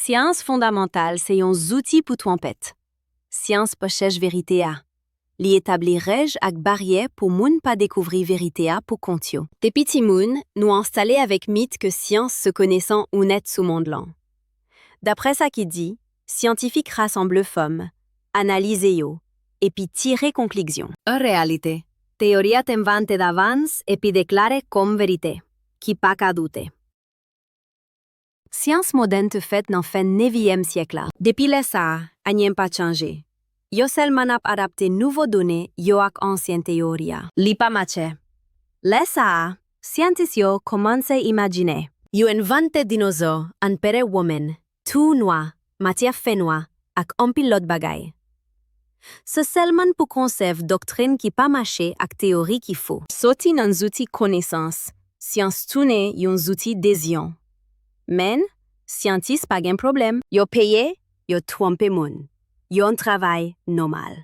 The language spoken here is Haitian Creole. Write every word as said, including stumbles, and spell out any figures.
Syans fondamantal se yon zouti pou twonpèt. Syans pa chèch verite a. Li etabli rèj ak baryè pou moun pa dekouvri verite a pou kont yo. Depi timoun, nou enstale avèk mit ke syans se konesan ou nèt sou mond lan. Daprè sa ki di, syantifik rasanble fanm, analize yo, epi tire konkligzyon. An reyalite, teori a te envante davans epi deklare kòm verite, ki pa ka doute. Syans modèn te fèt nan fen nevyèm syèk la. Depi lè sa a, anyen pa chanje. Yo sèlman ap adapte nouvo done yo ak ansyen teyori a. Li pa matche. Lè sa a, syantis yo kòmanse imajine. Yo envante dinozò, anperè women, twou nwa, matyè fènwa, ak anpil lòt bagay. Se sèlman pou konsèv doktrin ki pa mache ak teyori ki fo. Soti nan zouti konesans, syans tounen yon zouti dezyon. Men, syantis pa gen pwoblèm. Yo peye, yo twonpe moun. Yon travay nòmal.